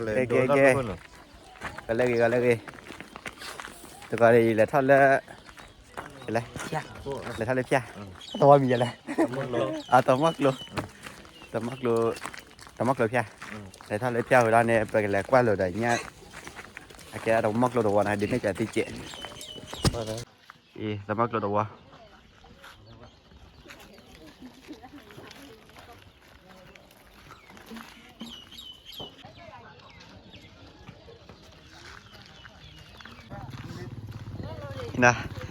ကဲ ကဲ ကဲ, ဂီၤလၢဂ့ၤ ဂီၤလၢဂ့ၤ, တဂီၤအံၤ လဲၤထီၣ်လၢ လဲၤထီၣ်လၢဖၠၣ်, သဝီမံၤယလဲၣ်, အတမီၢ်ကျိ, တမီၢ်ကျိ, တမီၢ်ကျိဖၠၣ်, လဲၤထီၣ်လၢဖၠၣ်ဝံၤဒီးန့ၣ် ပကလဲၤကွၢ်လိာ်ဒီးညၣ်, အကဲဒၣ်တမီၢ်ကျိသဝီန့ၣ် ဒုးနဲၣ်ကၠးသ့ကဲး, အံၤ တမီၢ်ကျိသဝီ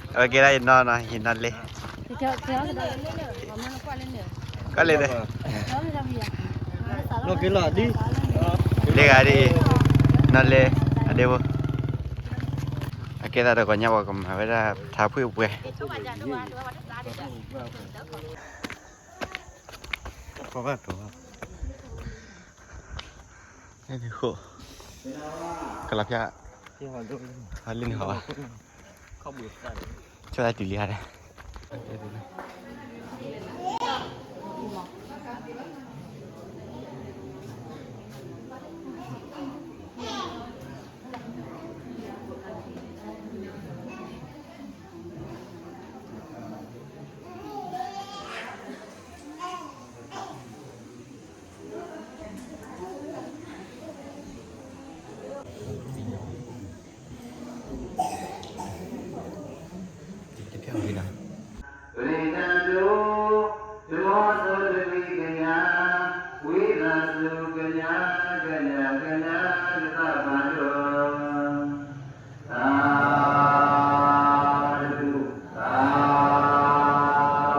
အဝဲကဲဒၣ်ယနီၢ်နီၢ် ယနီၢ်လ့, ကွၢ်လ့ဒီး, လ့ဂၤဒ်အံၤ, နီၢ်လ့, အဒ့ဖိ, အကဲသးတဂီၤညါပှၤကမၤဝဲဒၣ်ထါဖှ့ၣ်ပှဲၤ ဃိ, ကလီၤဖၠၣ်, လ့န့ၣ်ဟီဘၣ်, ဆိတၢ်တုၤလံဟါဒီး, တဖၣ်ဝံၤဒီး, ပရံသးဒိ, သုးမီၤစိရိၤကညး, ဝံသးစူၤကညး, ကညးကညးကသးဘၣ်ဒိ, သး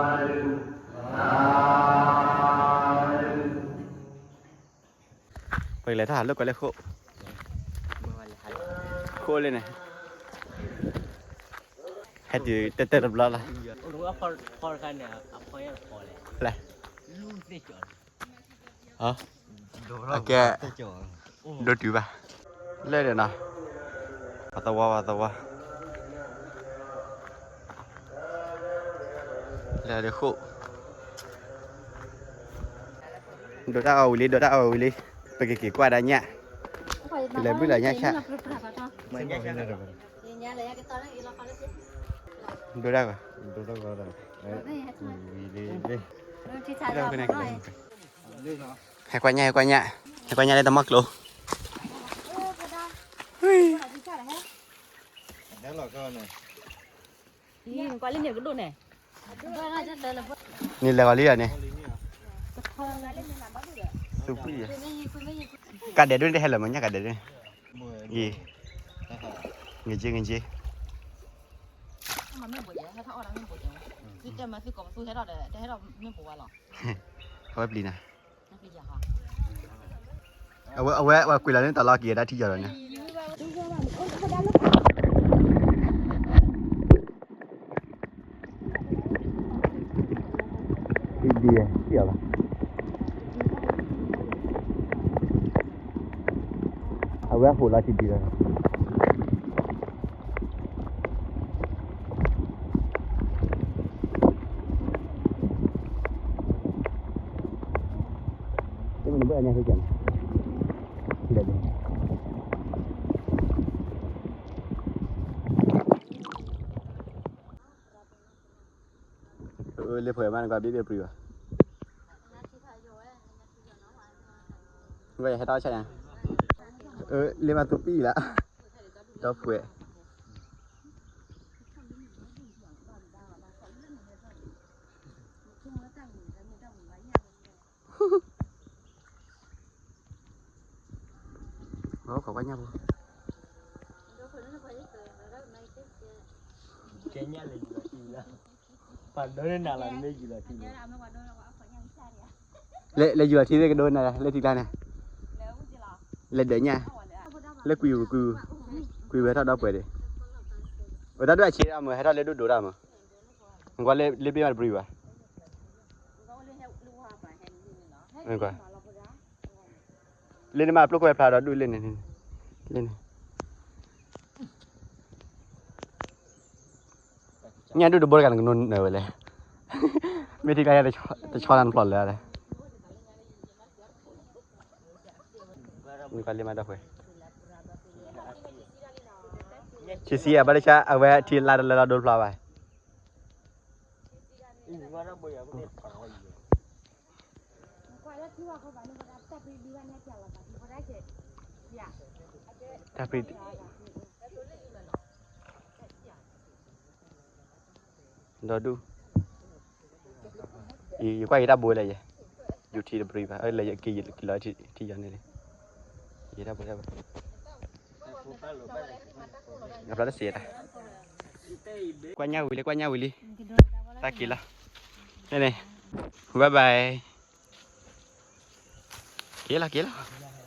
ပကလဲၤထီၣ်ဟးလိာ်ကွဲလၢဃိ, ဃိလၢန့ၣ်, ဟဲတုၤတဲတဲတဘျီလီၤ, လဲၣ်, အကဲ, ဒိတုၤဘၣ်, လၢန့ၣ်နီၤ, ပှၤသဝီ ပှၤသဝီ လဲၤဃိ, ဒိတၢ်အီၣ်ဝံၤလံ ဒိတၢ်အီၣ်ဝံၤလံ, ပကက့ၤကွၢ်ဒၣ်ညၣ်, ကလဲၤဘုၣ်လီၤညၣ်ဆၣ်, ဒိတၢ်ဂီၤ, ဟဲကွၢ်ညၣ် ဟဲကွၢ်ညၣ်, ဟဲကွၢ်ညၣ်လၢတမီၢ်ကျိ န့ၣ်လဲၤဂီၤလံယၤန့ၣ်, သူပျံၢ်ယၤ, ကးဒဲးဒိၣ်န့ၣ်တဟဲလၢၤမး ညၣ်ကးဒဲးဒိၣ်န့ၣ်, အံၤ, ငက့ ငက့, အဝဲပျံၤနၤ, အဝဲ အဝဲ အဝဲကွံာ်လီၤန့ၣ် တၢ်လီၢ်က့ၤဒၣ်ထံယီၤလီၤန့ၣ် ထံဒံးထံအီၤလီၤ, အဝဲအဟိးလီၤထံဒံးလီၤ, တမ့ၢ်နဘၣ်အညါဟဲကၢ်န့ၣ်, လၢဖဲမးနကွၢ်ဘ့ၣ်ဘ့ၣ်ပြံဘၣ်, နကွၢ်ယဟဲထီၣ်ဆၣ်ညါ, လၢမးသူပံၢ်လၢ, ဒီပှဲၤ ခီကွၢ်ညၣ်ဖိ, ကဲညၣ်လဲၤယူၤလီၤထံလီၤ, ပှၤဒိးန့ၢ်နၤလီၤ မ့ၢ်ယူၤလီၤထံလီၤ, လဲၤယူၤလီၤထံသ့ၣ်ကဒိးနၤလၢထံကျါန့ၣ်, လဲၤဒၢးညၣ်, လၢကွံာ်, ကွံာ်ဝဲထီၣ်ဒီပှဲၤဒံး, အိၣ်တၢ်ဒိၣ်အဆံးဒၣ်မး ဟဲထီၣ်လၢဒိၣ်ဒိၣ်တၢ်မး, နကွၢ်လၢဘ့ၣ်မးတပြံဘၣ်, လၢန့ၣ်မး ပျိၢ်ကွဲဖျါဒီးဒူၣ်လၢန့ၣ်, လၢန့ၣ်, ညၣ်ဒူၣ်တဘိတဂၤနကနိနၢၤဝဲလဲၣ်, မ့ၢ်ထံကျါညါတဆီနၤနဖျိးလၢာ်လဲၣ်, မ့ၢ်ကွၢ်လံမးဒီးဃဲ, ဆံဆံအဘၣ်တဆါ အဝဲထံလါတလၢလီၤဒိဖျါဘၣ်. တၢ်ပြံ ဒီဒူၣ်, ယကွၢ်ယတၢ်ဘိလဲၣ်ယဲ, ယူၤထံတပြံဘၣ်, လၢယက့ၤလီၤထံယီၤန့ၣ်လံ, ယတၢ်ဘိတၢ်ဘိ, အဖျါတစ့းတၢ်, ကွၢ်ညၣ်ဝံၤလံ ကွၢ်ညၣ်ဝံၤလံ, တၢ်က့ၤလီၤ, န့ၣ်န့ၣ်, bye bye, က့ၤလီၤက့ၤလီၤ.